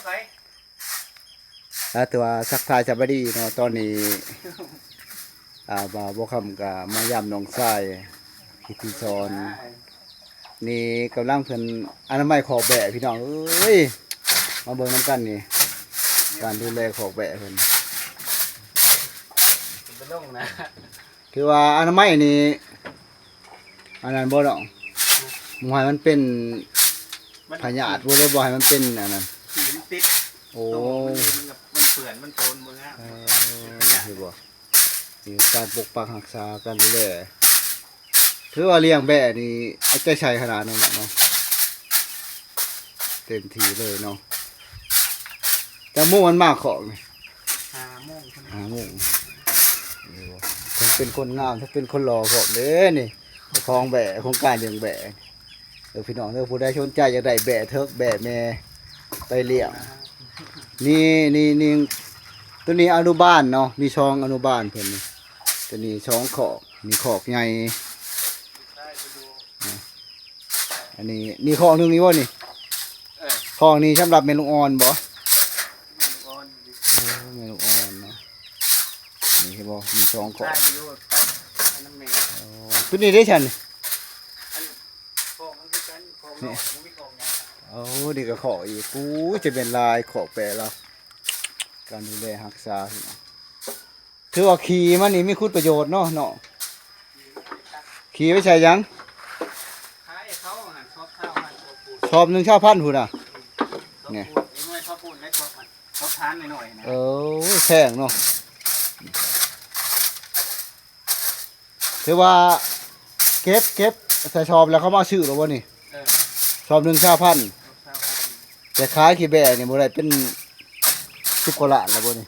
ໄປ ອ່າ ຖືວ່າທັກທາຍສະບາຍດີເນາະ ຕອນນີ້ ອ່າ ບ່າວບົວຄຳກໍມາຢາມນ້ອງຊາຍ ກິດຕິສອນ ນີ້ກຳລັງເພິ່ນອະນາໄມຄອກແບ້ພີ່ນ້ອງເອີຍ ມາເບິ່ງນຳກັນນີ້ ການດູແລຄອກແບ້ເພິ່ນ ໄປລົງນະ ຖືວ່າອະນາໄມນີ້ ອັນນັ້ນບໍ່ນ້ອງ ບໍ່ໃຫ້ມັນເປັນ ມັນ ພະຍາດບໍ່ ຫຼືບໍ່ໃຫ້ມັນເປັນອັນນັ້ນ ຂີ້ມັນຕິດ ໂອ້ ໂຕມັນ ມັນເປື້ອນ ມັນໂຕນບໍ່ງາມ ເອີ ເປັນພະຍາດ ເຫັນບໍ່ ນີ້ການປົກປັກຮັກສາ ການດູແລ ຖືວ່າລ້ຽງແບ້ນີ້ເອົາໃຈໃສ່ຂະໜາດນັ້ນເນາະ ເຕັມທີ່ເລີຍເນາະ ຈັກໂມງມັນມາຄອກນີ້ ຫ້າໂມງພຸ້ນ ຫ້າໂມງ ນີ້ບໍ່ ທັງເປັນຄົນງາມ ທັງເປັນຄົນຫຼໍ່ພ້ອມເດ້ນີ້ ເຈົ້າຂອງແບ້ ໂຄງການລ້ຽງແບ້ ເອີ ພີ່ນ້ອງເດີ ຜູ້ໃດສົນໃຈຢາກໄດ້ແບ້ເຖິກ ແບ້ແມ່ໄປລ້ຽງ ນີ້ ນີ້ ນີ້ ໂຕນີ້ອະນຸບານເນາະ ມີສອງອະນຸບານເພິ່ນນີ້ ໂຕນີ້ສອງຄອກ ນີ້ຄອກໃຫຍ່ ອັນນີ້ ນີ້ຄອກໜຶ່ງນີ້ບໍ່ນີ້ ເອີ ຄອກນີ້ສຳລັບແມ່ລູກອ່ອນບໍ່ ແມ່ລູກອ່ອນ ເອີ ແມ່ລູກອ່ອນເນາະ ນີ້ເຫັນບໍ່ ມີສອງຄອກ ໃຊ້ຢູ່ກັບອັນນັ້ນແມ່ ໂອ້ ໂຕນີ້ເດ້ຊັ້ນ ອັນ ຄອກມັນຄືກັນ ຄອກນ້ອຍ ບໍ່ມີຄອກໃຫຍ່ ໂອ້ ນີ້ກໍຄອກອີກ ໂອ້ຍ ຈະແມ່ນຫຼາຍຄອກແປະລະ ການດູແລຮັກສາ ຖືວ່າຂີ້ມັນນີ້ມີຄຸນປະໂຫຍດເນາະ ເນາະ ຂີ້ໄປໃສ່ຫຍັງ ຂາຍໃຫ້ເຂົາຫັ້ນ ຊອບຊາວພັນ ຊອບໜຶ່ງຊາວພັນພຸ້ນນະ ນີ້ ຊອບປູນ ຊອບປູນ ຊອບທານໜ້ອຍໆນະ ເອີ ແພງເນາະ ຖືວ່າເກັບ ເກັບໃສ່ຊອບແລ້ວເຂົາມາຊື້ແລ້ວບໍ່ນີ້ ເອີ ຊອບໜຶ່ງຊາວພັນ ຊອບຊາວພັນ ແຕ່ຂາຍຂີ້ແບ້ນີ້ບໍ່ໄດ້ເປັນສິບກວ່າລ້ານແລ້ວບໍ່ນີ້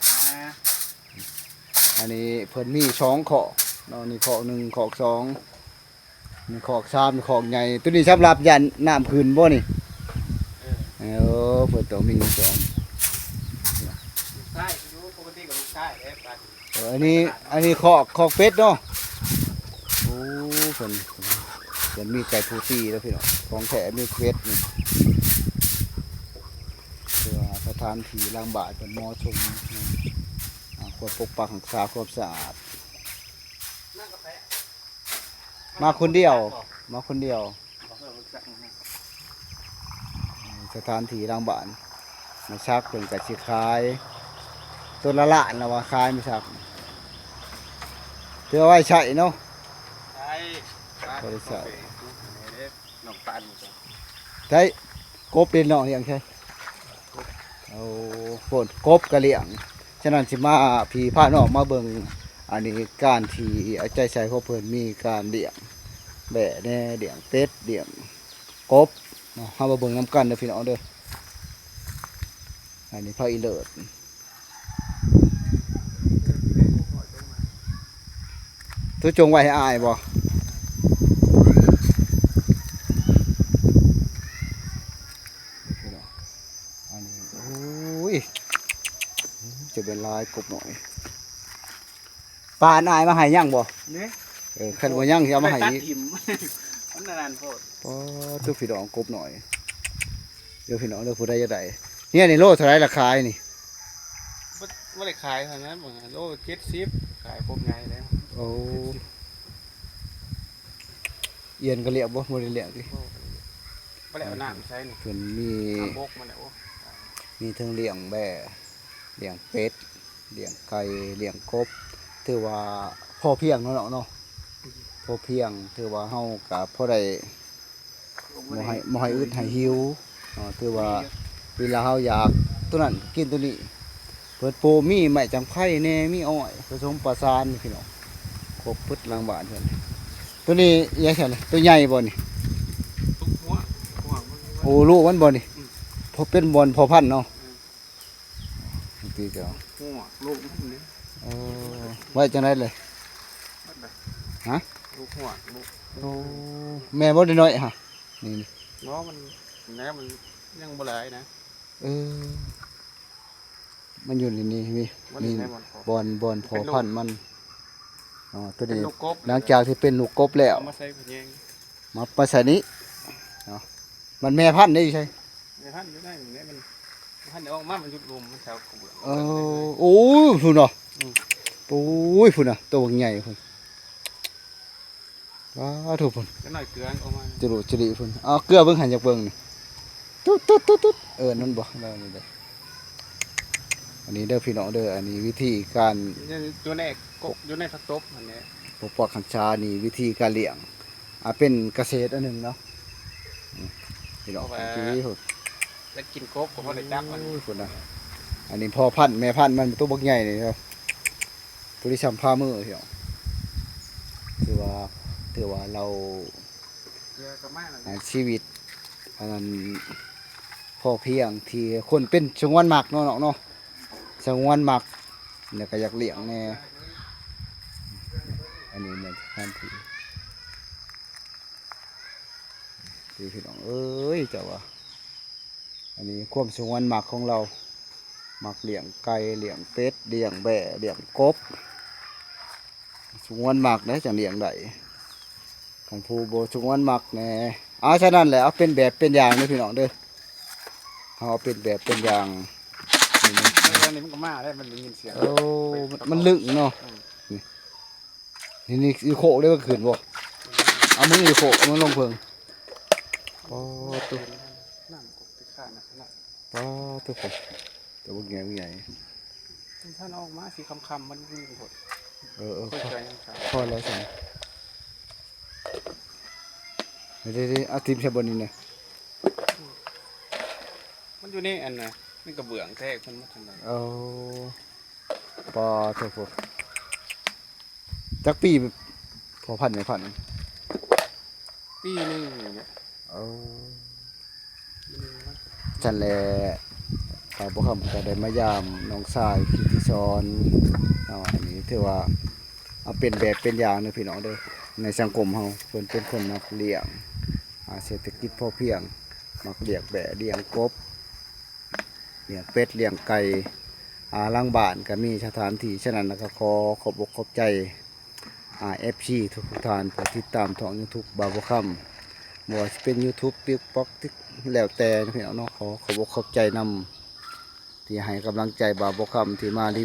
ອ່າ ອັນນີ້ເພິ່ນມີສອງຄອກເນາະ ນີ້ຄອກໜຶ່ງ ຄອກສອງ ມີຄອກສາມ ມີຄອກໃຫຍ່ ໂຕນີ້ສຳລັບຢ້ານນ້ຳຂຶ້ນບໍ່ນີ້ ເອີ ເອີ ເພິ່ນຕ້ອງມີສອງ ລູກຊາຍຢູ່ ປົກກະຕິກໍລູກຊາຍເດ້ ເອີ ອັນນີ້ ອັນນີ້ຄອກ ຄອກເປັດເນາະ ໂອ້ ເພິ່ນ ເພິ່ນມີໄກ່ພູຕີແລ້ວພີ່ນ້ອງ ຂອງແທ້ມີເປັດນີ້ ເພື່ອສະຖານທີ່ຫຼັງບ້ານເພິ່ນເໝາະສົມ ອ່າ ຄວນປົກປັກຮັກສາຄວາມສະອາດ ມາຄົນດຽວ ມາຄົນດຽວ ສະຖານທີ່ຫຼັງບ້ານ ໄມ້ສັກເພິ່ນກໍຊິຂາຍ ຕົ້ນລະລ້ານລະວ່າຂາຍໄມ້ສັກ ເພື່ອໄວ້ໃຊ້ເນາະ ໃຊ້ ບໍ່ໄດ້ໃຊ້ ນ້ອງປານ ໃຊ້ ກົບເດ້ນ້ອງລ້ຽງໃຊ້ ໂອ້ ໂພດ ກົບກະລ້ຽງ ສະນັ້ນຊິມາ ພີ່ພານ້ອງມາເບິ່ງ ອັນນີ້ການທີ່ເອົາໃຈໃສ່ຂອງເພິ່ນ ມີການລ້ຽງແບ້ແດ່ ລ້ຽງເປັດ ລ້ຽງກົບເນາະ ເຮົາມາເບິ່ງນຳກັນເດີພີ່ນ້ອງເດີ ອັນນີ້ພາກອີເລີດ ໂຕຈົ່ງໄວ້ໃຫ້ອ້າຍບໍ່? ອັນນີ້ ໂອ້ຍ ຈະເປັນລາຍກົບໜ້ອຍ ປານອ້າຍມາໃຫ້ຍັງບໍ່? ນີ້ ເອີ ຄັນບໍ່ຍັງຊິເອົາມາໃຫ້ອີກ ຕັດຖິ້ມ ມັນອັນນັ້ນໂພດ ປາດໂທ້ ພີ່ນ້ອງ ກົບໜ້ອຍ ເດີພີ່ນ້ອງເດີ ຜູ້ໃດຢາກໄດ້ ເນຍນີ້ໂລເທົ່າໃດລະຂາຍນີ້? ບໍ່ ບໍ່ໄດ້ຂາຍເທົ່ານັ້ນ ໂລເຈັດສິບ ຂາຍກົບໃຫຍ່ແລ້ວ ໂອ້ ເອີ່ນກໍລ້ຽງບໍ່? ບໍ່ໄດ້ລ້ຽງຕິ ບໍ່ໄດ້ເອົານ້ຳໃສ່ນີ້ ເພິ່ນມີ ນ້ຳບົກມັນແຫຼະ ໂອ້ ມີເຖິງລ້ຽງແບ້ ລ້ຽງເປັດ ລ້ຽງໄກ່ ລ້ຽງກົບ ຖືວ່າພໍພຽງເນາະ ເນາະ ພໍພຽງ ຖືວ່າເຮົາກໍພໍໄດ້ ບໍ່ໃຫ້ ບໍ່ໃຫ້ອຶດໃຫ້ຫິວ ເນາະ ຖືວ່າເວລາເຮົາຢາກໂຕນັ້ນກໍກິນໂຕນີ້ ເພິ່ນປູກມີໄມ້ຈັງໄພແດ່ ມີອ້ອຍ ປະສົມປະສານພີ່ນ້ອງ ຄົບເບິດຫຼັງບ້ານເພິ່ນ ໂຕນີ້ອີຫຍັງຊັ້ນ ໂຕໃຫຍ່ບໍ່ນີ້? ໂອ້ ລູກມັນບໍ່ນີ້? ອືມ ເປັນບ່ອນພໍ່ພັນເນາະ ອືມ ຕິດເຈົ້າ ຫົວລູກມັນນີ້ ເອີ ໄວ້ຈັ່ງໃດເລີຍ? ຮະ? ລູກຫົວລູກ ໂອ້ ແມ່ບໍ່ໄດ້ນ້ອຍຫະ? ນີ້ ບໍ່ ມັນ ແນວມັນຍັງບໍ່ຫຼາຍນະ ເອີ ມັນຢູ່ໃນນີ້ ມີ ມັນຢູ່ໃນບ່ອນພໍ່ ບ່ອນ ບ່ອນພໍ່ພັນມັນ ເປັນລູກ ອໍ ໂຕນີ້ ເປັນລູກກົບ ຫຼັງຈາກທີ່ເປັນລູກກົບແລ້ວ ເອົາມາໃສ່ພະແຍງ ມາ ມາໃສ່ນີ້ເນາະ ມັນແມ່ພັນເດ້ ຢູ່ໃສ? ແມ່ ພັນຢູ່ໃນນີ້ແຫຼະ ມັນ ມັນພັນໄດ້ອອກມາ ມັນຢຸດລົມ ມັນແຖວກະເບື້ອງ ເອີ ໂອ້ຍ ພຸ້ນເນາະ ອືມ ໂອ້ຍ ພຸ້ນນະ ໂຕບັກໃຫຍ່ພຸ້ນ ວ້າ ໂທ້ພຸ້ນ ຈັກໜ້ອຍເກືອອອກມາ ຈະລຸຈະລິພຸ້ນ ເອົາເກືອເບິ່ງຫັ້ນ ຢາກເບິ່ງນີ້ ຕຸດໆໆໆ ເອີ້ນມັນບໍ່ ແນວນີ້ເດ້ ອັນນີ້ເດີພີ່ນ້ອງເດີ ອັນນີ້ວິທີການ ຢູ່ໃນກົກ ຢູ່ໃນຜັກຕົບຫັ້ນແຫຼະ ບໍ່ປອດຄັນຊານີ້ ວິທີການລ້ຽງ ອ່າ ເປັນກະເສດອັນໜຶ່ງເນາະ ອືມ ພີ່ນ້ອງ ເພາະວ່າ ທີ່ພຸ້ນ ໄດ້ກິນກົບກໍບໍ່ໄດ້ຈັບມັນ ໂອ້ຍ ພຸ້ນນະ ອັນນີ້ພໍ່ພັນແມ່ພັນມັນ ໂຕບັກໃຫຍ່ນີ້ ຜູ້ທີ່ຊ່ຳພາມື ພີ່ນ້ອງ ຖືວ່າ ຖືວ່າລາວ ເກືອກໍມາແລ້ວ ອ່າ ຊີວິດ ອັນນັ້ນ ພໍພຽງທີ່ຄົນເປັນສະຫງວນມັກເນາະ ເນາະ ສະຫງວນມັກ ແລ້ວກໍຢາກລ້ຽງແດ່ ອັນນີ້ແມ່ນສະຖານທີ່ ນີ້ພີ່ນ້ອງເອີຍ ເຈົ້າວ່າ ອັນນີ້ຄວາມສະຫງວນມັກຂອງລາວ ມັກລ້ຽງໄກ່ ລ້ຽງເປັດ ລ້ຽງແບ້ ລ້ຽງກົບ ສະຫງວນມັກເດ້ ຈັ່ງລ້ຽງໄດ້ ຄັນຜູ້ບໍ່ສະຫງວນມັກແດ່ ເອົາ ສະນັ້ນແຫຼະ ເອົາເປັນແບບເປັນຢ່າງເດີພີ່ນ້ອງເດີ ເຮົາເອົາເປັນແບບເປັນຢ່າງ ເອີ ອັນນີ້ມັນກໍມາແລ້ວ ມັນໄດ້ຍິນສຽງ ໂອ້ ມັນ ມັນລຶ້ງເນາະ ອືມ ນີ້ ນີ້ ນີ້ ອີໂຄກໄດ້ ມັນຂຶ້ນບໍ່ ເອົາມືອີໂຄກ ເອົາມືລົງເພິ່ງ ອໍ ໂທ້ ນ້ຳກໍໄປຂ້ານນະ ອໍ ໂທ້ ໂຕບັກໃຫຍ່ ບັກໃຫຍ່ ມັນທັນອອກມາ ສີຄຳໆ ມັນຢູ່ໂພດ ເອີໆ ພໍແລ້ວຊັ້ນ ເດໆ ເອົາຖິ້ມໃສ່ບ່ອນນີ້ແດ່ ມັນຢູ່ໃນອັນນະ ໃນກະເບື້ອງແທ້ ເພິ່ນມາຈັ່ງໃດ ໂອ້ ປາໂທ້ ໂທ້ ຈັກປີພໍ່ພັນແມ່ພັນ? ປີໜຶ່ງນີ້ແຫຼະ ເອີ ປີໜຶ່ງເນາະ ຊັ້ນແຫຼະ ບ່າວຄຳກໍໄດ້ມາຢາມນ້ອງຊາຍກິດຕິສອນເນາະ ອັນນີ້ຖືວ່າເອົາເປັນແບບເປັນຢ່າງເດີພີ່ນ້ອງເດີ ໃນສັງຄົມເຮົາ ເພິ່ນເປັນຄົນມັກລ້ຽງ ອ່າ ເສດຖະກິດພໍພຽງ ມັກລ້ຽງແບ້ ລ້ຽງກົບ ລ້ຽງເປັດ ລ້ຽງໄກ່ ອ່າ ຫຼັງບ້ານກໍມີສະຖານທີ່ ສະນັ້ນລະກໍຂໍຂອບອົກຂອບໃຈ ອ່າ ເອັຟຊີ ທຸກໆທ່ານ ຜູ້ຕິດຕາມຊ່ອງຢູທູບບ່າວບົວຄຳ ບໍ່ວ່າຊິເປັນຢູທູບ ຕິກຕັອກ ຕິກ ແລ້ວແຕ່ເນາະພີ່ນ້ອງເນາະ ຂໍຂອບອົກຂອບໃຈນຳ ທີ່ໃຫ້ກຳລັງໃຈບ່າວບົວຄຳ ທີ່ມາຣີ